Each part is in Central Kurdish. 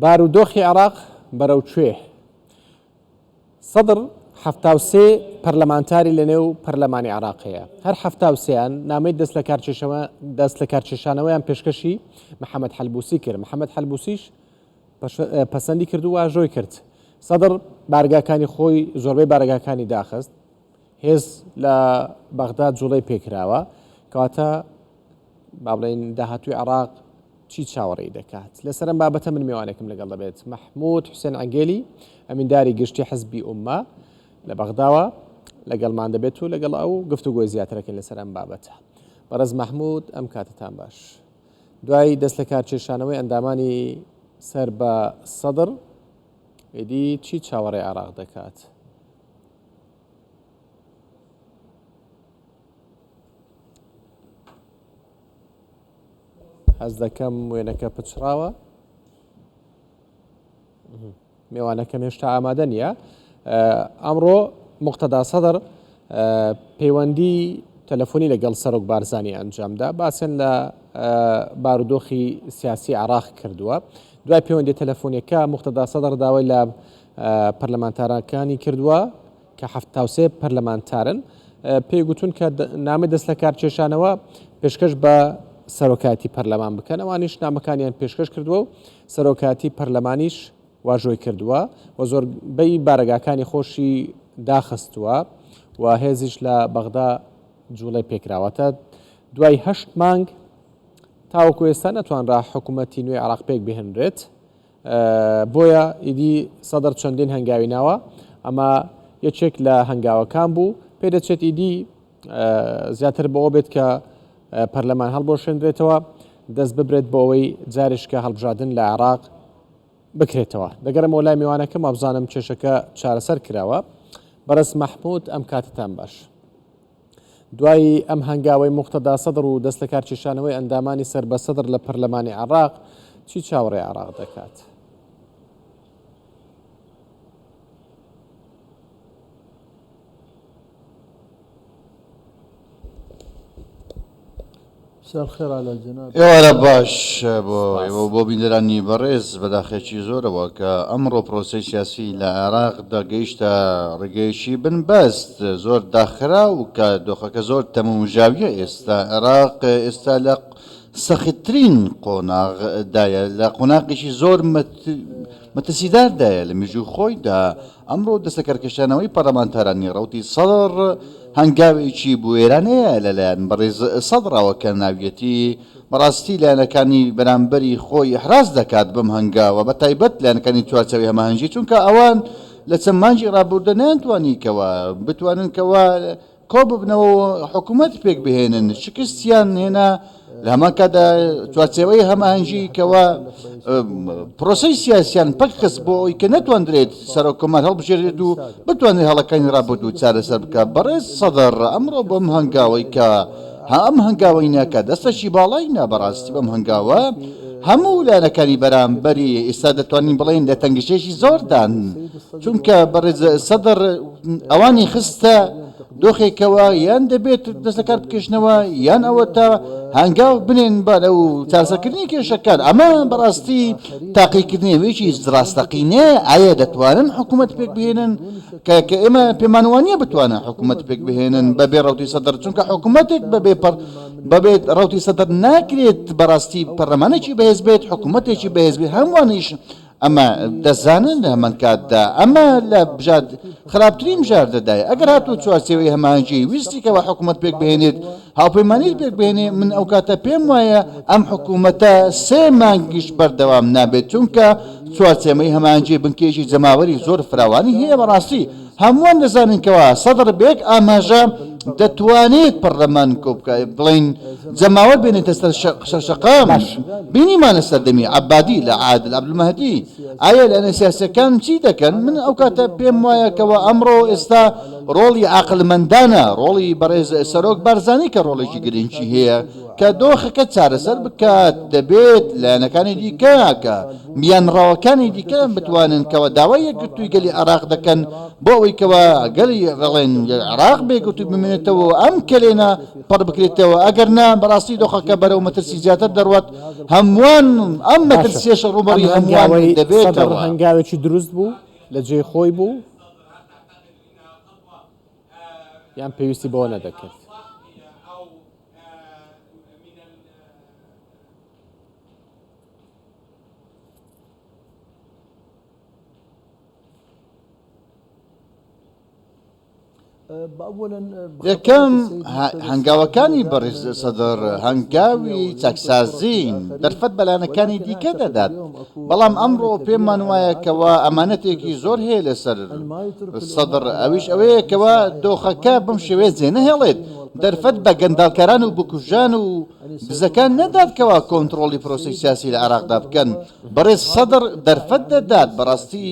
بارودۆخی عێراق بەرەو کوێ؟ سەدر 73 پەرلەمانتاری لەنێو پەرلەمانی عێراق هەیە. هەر 73یان نامەی دەست لەکارکێشانەوەیان پێشکەشی محەمەد حەلبوسی کرد. محەمەد حەلبوسیش پەسەندی کرد و واژۆی کرد. سەدر بارگاکانی خۆی زۆربەی بارەگاکانی داخست. هێز لە بەغدا جوڵەی پێکراوە. کەواتە با بڵێین داهاتووی عێراق چی چاوەڕێی دەکات؟ لەسەر ئەم بابەتە من مێوانێکم لەگەڵ دەبێت، مەحموود حوسێن عەنگێلی، ئەمینداری گشتی حزبی ئوممە لە بەغداوە لەگەڵمان دەبێت و لەگەڵ ئەو گفتوگۆی زیاتر دەکەین لەسەر ئەم بابەتە. بەڕێز مەحموود ئەم کاتەتان باش. دوای دەست لەکارکێشانەوەی ئەندامانی سەر بە سەدر، ئیدی چی چاوەڕێی عێراق دەکات؟ هەست دەکەم وێنەکە پچڕاوە مێوانەکەم هێشتا ئامادە نییە ئەمڕۆ مقتەدا سەدر پەیوەندی تەلەفۆنی لەگەڵ سەرۆک بارزانانی ئەنجامدا باسیان لە بارودۆخی سیاسی عراق کردووە دوای پەیوەندی تەلەفۆنیەکە مقتەدا سەدر داوای لە پەرلەمانتارەکانی کردووە کە 73 پەرلەمانتارن پێی گوتون کە نامەی دەست لەکارکێشانەوە پێشکەش بە سەرۆکایەتی پەرلەمان بکەن، ئەوانیش نامەکانیان پێشکەش کردووە و سەرۆکایەتی پەرلەمانیش واژۆی کردووە و زۆربەی بارەگاکانی خۆشی داخستووە و هێزیش لە بەغدا جوڵەی پێکراوە. تا دوای هەشت مانگ تاوەکو ئێستا نەتوانرا حکوومەتی نوێی عێراق پێک بهێنرێت. بۆیە ئیدی سەدر چەندین هەنگاوی ناوە، ئەمە یەکێک لە هەنگاوەکان بوو، پێدەچێت ئیدی زیاتر بەوە بێت کە پەرلەمان هەڵبوەشێنرێتەوە، دەست ببرێت بۆ ئەوەی جارێکە هەڵبژاردن لە عێراق بکرێتەوە. دەگەڕێمەوە لای میوانەکەم وابزانم کێشەکە چارەسەر کراوە. بەڕێز مەحمود ئەم کاتەتان باش. دوای ئەم هەنگاوەی موقتەدا سەدڕ و دەستلەکارکێشانەوەی ئەندامانی سەر بە سەدڕ لە پەرلەمانی عێراق، چی چاوەڕێی عێراق دەکات؟ ئێوارە باش بۆ ئێوە و بۆ بینەرانی بەڕێز، بەداخێکی زۆرەوە کە ئەمڕۆ پرۆسەی سیاسی لە عێراقدا گەیشتە ڕێگەیەکی بنبەست زۆر داخراو کە دۆخەکە زۆر تەمومژاویە ئێستا عێراق ئێستا لە سەختترین قۆناغدایە لە قۆناغێکی زۆر مەترسیداردایە لە مێژووی خۆیدا ئەمڕۆ دەستلەکارکێشانەوەی پەرلەمانتارانی ڕەوتی سەدڕ هەنگاوێکی بوێرانەیە لەلایەن بەڕێز سەدڕەوە کە ناویەتی بەڕاستی لایەنەکانی بەرامبەری خۆی ئیحراز دەکات بەم هەنگاوە بە تایبەت لایەنەکانی چوارچێوەی هەماهەنگی چونکە ئەوان لە چەند مانگی ڕابردوودا نەیانتوانی کەوا بتوانن کەوا کۆببنەوە و حکوومەت پێک بهێنن، شکستیان هێنا، لە هەمان کاتدا چوارچێوەی هەماهەنگی کەوا پرۆسەی سیاسیان پەک خست بۆ ئەوەی کە نەتواندرێت سەرۆک کۆمار هەڵبژێرێت و بتوانرێت هەڵەکانی ڕابردوو چارەسەر بکات. بەڕێز سەدر ئەمڕۆ بەم هەنگاوەی کە ئەم هەنگاوەی نا کە دەستەکی باڵای نا بەڕاستی بەم هەنگاوە هەموو لایەنەکانی بەرامبەری ئێستا دەتوانین بڵێین لە تەنگژەیەکی زۆردان چونکە بەڕێز سەدر ئەوانی خستە دۆخێکەوە یان دەبێت دەست لەکار بکێشنەوە یان ئەوە تا هەنگاو بنێن بەرەو چارەسەرکردنی کێشەکان ئەمە بەڕاستی تاقیکردنەوەیەکی ڕاستەقینەیە ئایا دەتوانن حکوومەت پێک بهێنن کە کە ئێمە پێمان وانییە بتوانن حکوومەت پێک بهێنن بەبێ ڕەوتی سەدر چونکە حکوومەتێک بەبێ پەر بەبێ ڕەوتی سەدر ناکرێت بەڕاستی پەرلەمانێکی بەهێز بێت حکوومەتێکی بەهێز بێت هەمووانیش ئەمە دەزانن لە هەمان کاتدا ئەمە لە بژارد خراپترین بژاردەدایە ئەگەر هاتوو چوارچێوەی هەماهەنگی ویستی کەوا حکوومەت پێک بهێنێت هاوپەیمانیت پێک بهێنێ من ئەو کاتە پێم وایە ئەم حکوومەتە سێ مانگیش بەردەوام نابێت چونکە چوارچێمەی هەماهەنگی بنکەیەکی جەماوەری زۆر فراوانی هەیە بەڕاستی هەمووان دەزانین کەوا سەدر بێک ئاماژە دەتوانێت پەرلەمان کۆبکا بڵێین جەماوەر بێنێتە سەر شەقام بینیمان لە سەردەمی عەبادی لە عادل عەبدولمەهدی ئایا لایەنە سیاسیەکان چی دەکەن من ئەو کاتە پێم وایە کەوا ئەمڕۆ ئێستا. ڕۆڵی عەقڵمەندانە، ڕۆڵی بەڕێز سەرۆک بارزانی کە ڕۆڵێکی گرنگی هەیە کە دۆخەکە چارەسەر بکات، دەبێت لایەنەکانی دیکە کە میانڕەوەکانی دیکە بتوانن کەوا داوای یەکگرتووی گەلی عێراق دەکەن بۆ ئەوەی کەوا گەلی ڕڵێن عێراق بێگرتوو بمێنێتەوە و ئەم کەلێنە پڕ بکرێتەوە، ئەگەر نا بەڕاستی دۆخەکە بەرەو مەترسی زیاتر دەڕوات، هەمووان ئەم باشە مەترسیەش ئەم ڕووبەڕووی هەمووان هەنگاوەی سەدر دەبێتەوە. هەنگاوێکی دروست بوو؟ لە جێی خۆی بوو؟ یان پێویستی بەوە نەدەکرد؟ یەکەم، هەنگاوەکانی بەڕێز سەدر هەنگاوی چاکسازین، دەرفەت بە لایەنەکانی دیکە دەدات، بەڵام ئەمڕۆ پێمان وایە کەوا ئەمانەتێکی زۆر هەیە لەسەر سەدر، ئەویش ئەوەیە کەوا دۆخەکە بەم شێوەیە جێنەهێڵێت، دەرفەت بە گەنداڵکاران و بکوژان و دزەکان نەدات کەوا کۆنتڕۆڵی پرۆسەی سیاسی لە عێراقدا بکەن. بەڕێز سەدر دەرفەت دەدات، بەڕاستی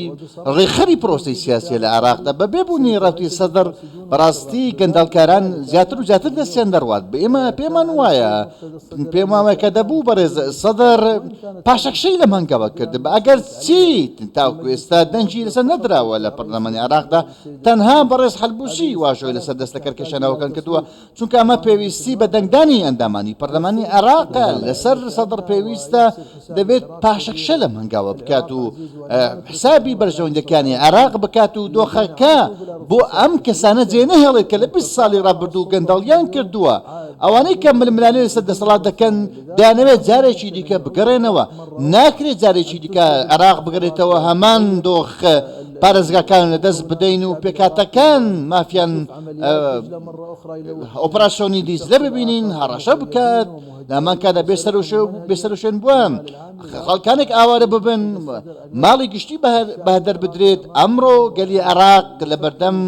ڕێکخەری پرۆسەی سیاسیە لە عێراقدا، بەبێ بوونی ڕەوتی سەدر بەڕاستی گەندەڵکاران زیاتر و زیاتر دەستیان دەڕوات، ئێمە پێمان وایە پێمان وایە کە دەبوو بەڕێز سەدر پاشەکشەی لەم هەنگاوە کردبا، ئەگەر چی تاوەکو ئێستا دەنگی لەسەر نەدراوە لە پەرلەمانی عێراقدا، تەنها بەڕێز حەلبوسی واژۆی لەسەر دەستلەکارکێشانەوەکان کردووە، چونکە ئەمە پێویستی بە دەنگدانی ئەندامانی پەرلەمانی عێراقە لەسەر سەدڕ پێویستە دەبێت پاشەکشە لەم هەنگاوە بکات و حسابی بەرژەوەندەکانی عێراق بکات و دۆخەکە بۆ ئەم کەسانە جێ نەهێڵێت کە لە 20 ساڵی ڕابردوو گەندەڵیان کردووە ئەوانەی کە ململانێ لەسەر دەسەڵات دەکەن دەیانەوێت جارێکی دیکە بگەڕێنەوە ناکرێت جارێکی دیکە عێراق بگەرێتەوە هەمان دۆخ پارێزگاکان لەدەست بدەین و پێکاتەکان مافیان ئۆپراسیۆنی دیجلە ببینین هەڕەشە بکات لەمان کادا بێسەروشوێن بووە خەڵکانێک ئاوارە ببن ماڵی گشتی بەهدەر بدرێت ئەمڕۆ گەلی عێراق لە بەردەم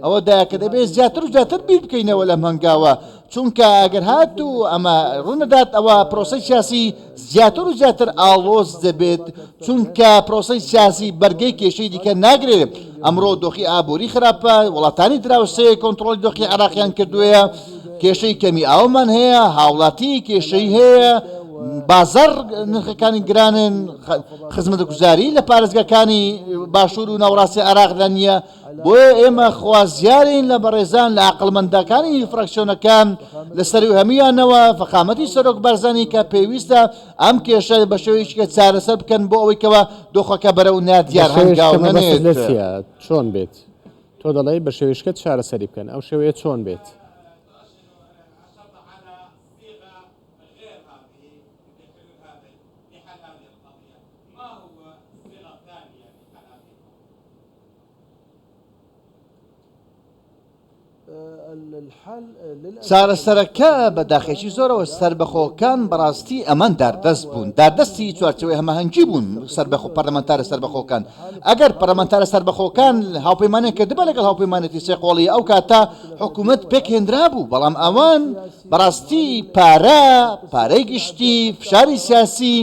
ئەوەدا کە دەبێت زیاتر و زیاتر بیر بکەینەوە لەم هەنگاوە چونکە ئەگەر هاتوو ئەمە ڕوونەدات ئەوە پرۆسەی سیاسی زیاتر و زیاتر ئاڵۆز دەبێت، چونکە پرۆسەی سیاسی بەرگەی کێشەی دیکە ناگرێت، ئەمڕۆ دۆخی ئابووری خراپە، وڵاتانی دراوسێ کۆنتڕۆڵی دۆخی عێراقیان کردووە، کێشەی کەمی ئاومان هەیە، هاوڵاتی کێشەی هەیە، بازاڕ نرخەکانی گرانن، خزمەتگوزاری لە پارێزگاکانی باشوور و ناوەڕاستی عێراقدا نییە، بۆیە ئێمە خوازیارین لە بەڕێزان لە عەقڵمەندەکانی فراکسیۆنەکان لە سەروی هەموویانەوە فەخامەتی سەرۆک بارزانی کە پێویستە ئەم کێشە بە شێوەیەکی کە چارەسەر بکەن بۆ ئەوەی کەوا دۆخەکە بەرەو بە نادیار شێوەیەک هەنگاو کە مەبەستت لە نەنێت. چییە چۆن بێت؟ تۆ دەڵێی بە شێوەیەشکە چارەسەری بکەن ئەو شێوەیە چۆن بێت؟ چارەسەرەکە بە داخێکی زۆرەوە سەربەخۆکان بەڕاستی ئەمان داردەست بوون، داردەستی چوارچێوەی هەماهەنگی بوون سەربەخۆ پەرلەمانتارە سەربەخۆکان، ئەگەر پەرلەمانتارە سەربەخۆکان هاوپەیمانیان کردبا لەگەڵ هاوپەیمانێتی سێقۆڵی ئەو کاتە حکوومەت پێکهێنرابوو، بەڵام ئەوان بەڕاستی پارە، پارەی گشتی، فشاری سیاسی،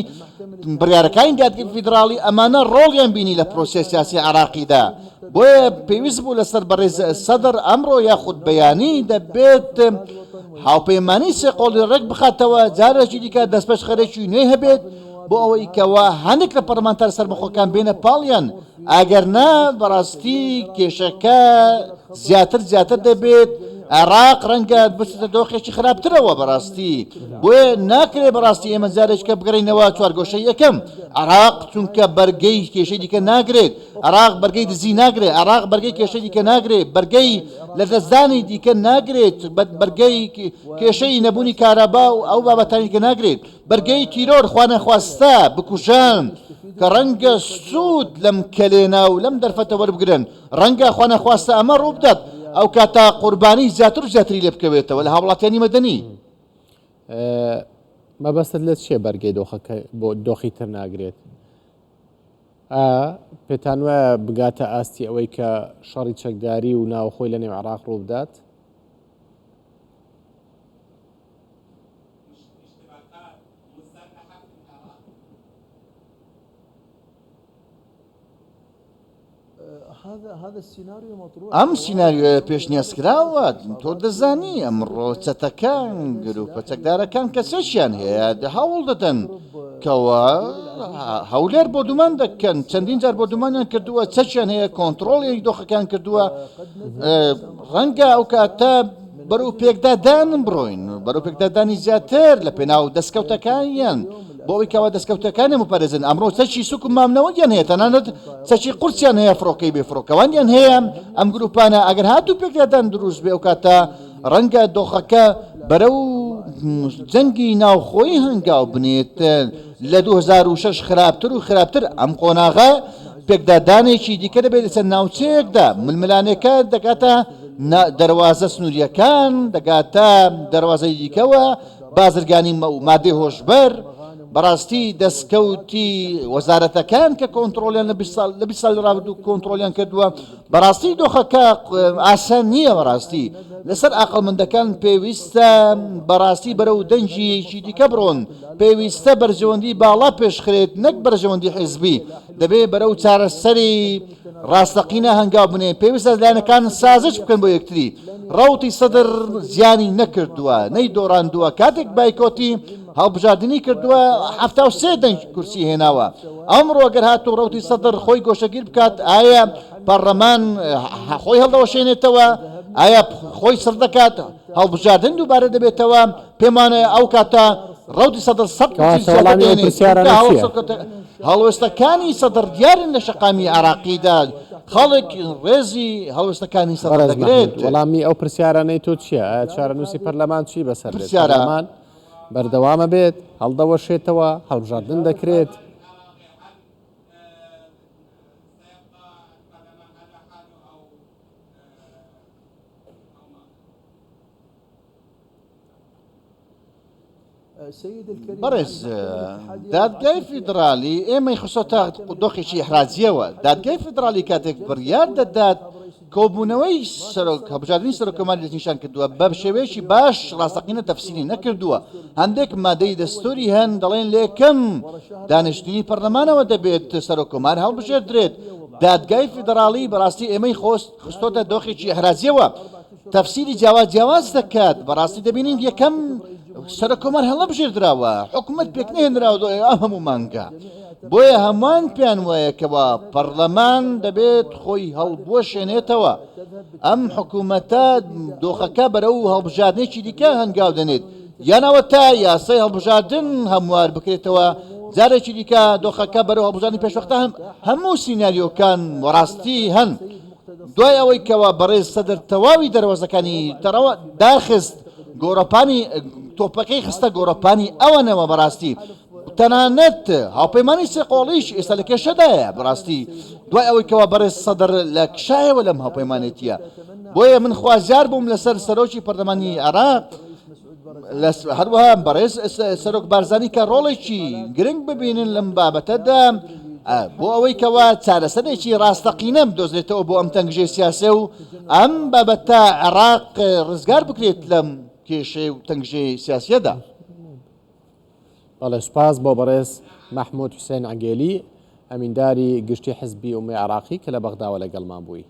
بڕیارەکانی دادگەی فیدراڵی ئەمانە ڕۆڵیان بینی لە پرۆسەی سیاسی عێراقیدا، بۆیە پێویست بوو لەسەر بەڕێز سەدر ئەمڕۆ یاخود بەیانی دەبێت هاوپەیمانی سێقۆڵی ڕێک بخاتەوە جارێکی دیکە دەستپێشخەرێکی نوێی هەبێت بۆ ئەوەی کەوا هەندێک لە پەرلەمانتار سەربەخۆکان بێنە پاڵیان ئەگەر نا بەڕاستی کێشەکە زیاتر زیاتر دەبێت عێراق ڕەنگە بچێتە دۆخێکی خراپترەوە بەڕاستی بۆیە ناکرێ بەڕاستی ئێمە جارێکە بگەڕینەوە چوارگۆشەی یەکەم عێراق چونکە بەرگەی کێشەی دیکە ناگرێت عێراق بەرگەی دزی ناگرێت عێراق بەرگەی کێشەی دیکە ناگرێت بەرگەی لەدەستدانی دیکە ناگرێت بەرگەی کێشەی نەبوونی کارەبا و ئەو بابەتانی دیکە ناگرێت بەرگەی تیرۆر خوانەخواستە بکوژان کە ڕەنگە سوود لەم کەلێنە و لەم دەرفەتە وەربگرن ڕەنگە خوانەخواستە ئەمە ڕووبدات ئەو کاتە قوربانی زیاتر و زیاتری لێ بکەوێتەوە لە هاوڵاتیانی مەدەنی. مەبەستت لە چییە بەرگەی دۆخەکە بۆ دۆخی تر ناگرێت؟ ئا پێتان وایە بگاتە ئاستی ئەوەی کە شەڕی چەکداری و ناوخۆی لە نێو عێراق ڕووبدات؟ ئەم سیناریۆیە پێشنیازکراوە، تۆ دەزانی ئەمڕۆ چەتەکان، گروپە چەکدارەکان کە چەکیان هەیە هەوڵ دەدەن کەوا هەولێر بۆردومان دەکەن، چەندین جار بۆردومانیان کردووە، چەکیان هەیە، کۆنتڕۆڵی دۆخەکان کردووە، ڕەنگە ئەو کاتە بەرەو پێکدادان بڕۆین، بەرەو پێکدادانی زیاتر لە پێناو دەستکەوتەکانیان بۆ ئەوەی کەوا دەستکەوتەکانیان بپارێزن. ئەمڕۆ چەکی سوک و مامناوەندیان هەیە، تەنانەت چەکی قورسیان هەیە، فڕۆکەی بێ فڕۆکەوانیان هەیە. ئەم گروپانە ئەگەر هاتوو پێکدادان دروست بێ، ئەو کاتە ڕەنگە دۆخەکە بەرەو جەنگی ناوخۆیی هەنگاو بنێت، لە 2006 خراپتر و خراپتر. ئەم قۆناغە پێکدادانێکی دیکە دەبێت لەسەر ناوچەیەکدا، ململانێکە دەگاتە دەروازە سنوورییەکان، دەگاتە دەروازەی دیکەوە، بازرگانی مادەی هۆشبەر، بەڕاستی دەستکەوتی وەزارەتەکان کە کۆنتڕۆڵیان لە 20 ساڵ لە 20 ساڵی ڕابردوو کۆنتڕۆڵیان کردووە، بەڕاستی دۆخەکە ئاسان نییە. بەڕاستی لەسەر ئاقڵمەندەکان پێویستە بەڕاستی بەرەو دەنگیەکی دیکە بڕۆن، پێویستە بەرژەوەندی باڵا پێشخرێت نەک بەرژەوەندی حیزبی، دەبێ بەرەو چارەسەری ڕاستەقینە هەنگاو بنێن، پێویستە لایەنەکان سازش بکەن بۆ یەکتری. ڕەوتی سەدر زیانی نەکردووە، نەیدۆڕاندووە، کاتێک بایکۆتی هەڵبژاردنی کردووە 73 دەنگ کورسی هێناوە. ئەمڕۆ گەر هاتوو ڕەوتی سەدر خۆی گۆشەگیر بکات، ئایا پەڕلەمان خۆی هەڵدەوەشێنێتەوە؟ ئایا خۆی سڕ دەکات؟ هەڵبژاردن دووبارە دەبێتەوە؟ پێمانە ئەو کاتە ڕەوتی سەدر 100 کورسی کەواتە زیاتر وەڵامی ئەو دێنێت، پرسیارانە چونکە چییە؟ هەڵوێستەکانی سەدر دیارن لە شەقامی عێراقیدا، خەڵک ڕێزی هەڵوێستەکانی سەدر بەڕێز مەحمود دەگرێت. وەڵامی ئەو پرسیارانەی تۆ چییە؟ ئایا چارەنووسی پەرلەمان چی بەسەر دێت؟ پرسیارە. پەرلەمان بەردەوامە بێت؟ هەڵدەوەشێتەوە؟ هەڵبژاردن دەکرێت؟ بەڕێز دادگای فیدرالی ئێمەی خستۆتە دۆخێکی ئیحراجیەوە، دادگای فیدرالی کاتێک بڕیار دەدات کۆبوونەوەی سەرۆک هەڵبژاردنی سەرۆککۆماری دەستنیشان کردووە بە شێوەیەکی باش ڕاستەقینە تەفسیری نەکردووە، هەندێک مادەی دەستوری هەن دەڵێن لەیەکەم دانیشتنی پەرلەمانەوە دەبێت سەرۆککۆمار هەڵبژێردرێت، دادگای فیدراڵی بەڕاستی ئێمەی خستۆتە دۆخێکی ئیحراجیەوە. تەفسیری جیاواز جیاواز دەکات، بەڕاستی دەبینین یەکەم سەرۆک کۆمار هەڵنەبژێردراوە، حکومەت پێکنەهێنراوە دوای ئەم هەموو مانگە، بۆیە هەمووان پێیان وایە کەوا پەڕلەمان دەبێت خۆی هەڵبوەشێنێتەوە، ئەم حکومەتە دۆخەکە بەرەو هەڵبژاردنێکی دیکە هەنگاو دەنێت، یان ئەوەتا یاسای هەڵبژاردن هەموار بکرێتەوە جارێکی دیکە دۆخەکە بەرەو هەڵبژاردنی پێشوەختە هەموو سیناریۆکان وەڕاستی هەن. دوای ئەوەی کەوا بەڕێز سەدر تەواوی دەروازەکانی تەڕەوە داخست، گۆڕەپانی تۆپەکەی خستە گۆڕەپانی ئەوانەوە، بەڕاستی تەنانەت هاوپەیمانی سێقۆڵیش ئێستا لە کێشەدایە بەڕاستی دوای ئەوەی کەوا بەڕێز سەدر لە کشایەوە لەم هاوپەیمانێتیە. بۆیە من خوازیار بووم لەسەر سەرۆکی پەرلەمانی عێراق هەروەها بەڕێز سەرۆک بارزانی کە ڕۆڵێکی گرنگ ببینن لەم بابەتەدا بۆ ئەوەی کەوا چارەسەرێکی ڕاستەقینە بدۆزرێتەوە بۆ ئەم تەنگژەی سیاسیە و ئەم بابەتە عێراق ڕزگار بکرێت لەم کێشەی و تەنگژەی سیاسیەدا. بەڵێ سوپاس بۆ بەڕێز مەحمود حوسێن عەگێلی ئەمینداری گشتی حزبی ئومەی عێراقی کە لە بەغداوە لەگەڵمان بووی.